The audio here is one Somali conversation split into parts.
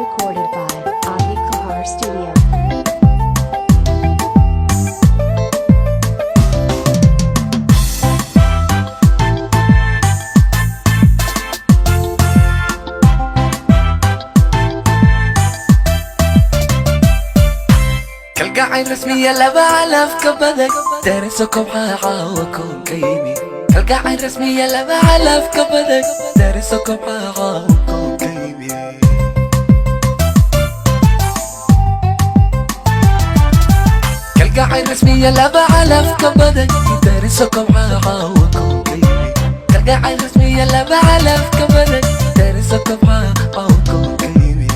Recorded by Avi Kahar Studio. Kalgacayl rasmiya laba calaf ka badan dariso kobcaa caawa koonka yimi. Kalgacayl rasmiya laba calaf ka badan dariso kobcaa caawa koonka yimi. Kalgacayl rasmiya laba calaf ka badan dariso kobcaa caawa koonka yimi. Kalgacayl rasmiya laba calaf ka badan dariso kobcaa caawa koonka yimi.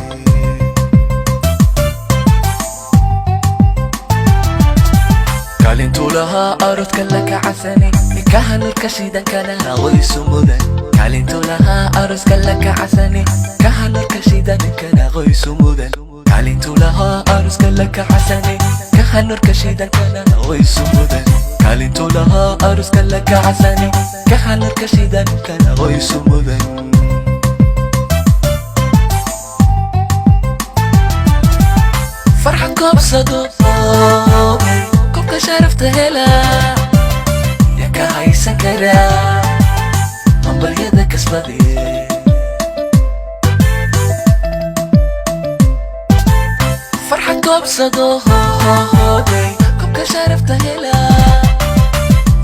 Kaalintuu lahaa aroodka laka casani nikaha nurka shidankana qoysu mudan. Kaalintuu lahaa arooska laka casani kaha nurka shidankana qoysu mudan. Kaalintuu lahaa arooska laka casani kaha nurka shidankana qoysu mudan. Kaalintuu lahaa arooska laka casani kaha nurka shidankana qoysu mudan. Farxad koobsado, kobka sharafta hela yaa ka haysan karaa hambalyada kasbade. Farxad koobsado, kobka sharafta hela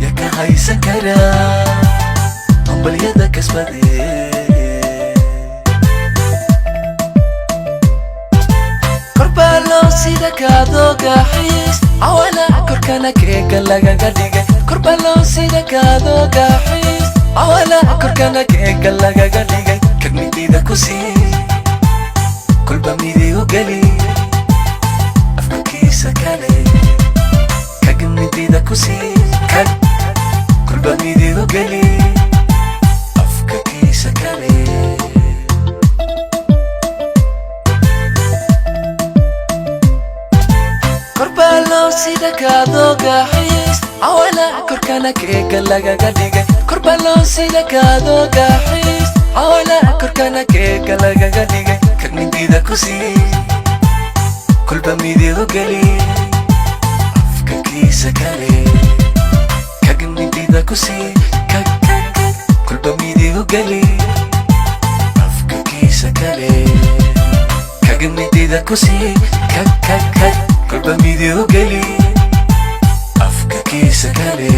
yaa ka haysan karaa hambalyada kasbade. Korbalo sida kaadoogaxiis awala korkana keega lagaga dhigay. Korbalo sida kaadoogaxiis awala korkana keega lagaga dhigay. Kag midida ku sii, kolba midigu geli afka kiisa kale. Kag midida ku sii, kag kolba midigu geli afka kiisa kale. Korbalo sida kaadoogaxiis awala korkana keega lagaga dhigay. Korbalo sida kaadoogaxiis awala korkana keega lagaga dhigay. Kag midida ku sii, kolba midigu geli afka kiisa kale. Kag midida ku sii, kag kolba midigu geli afka kiisa kale. Kag midida ku sii, kag kag kag kolba midigu geli afka kiisa kale.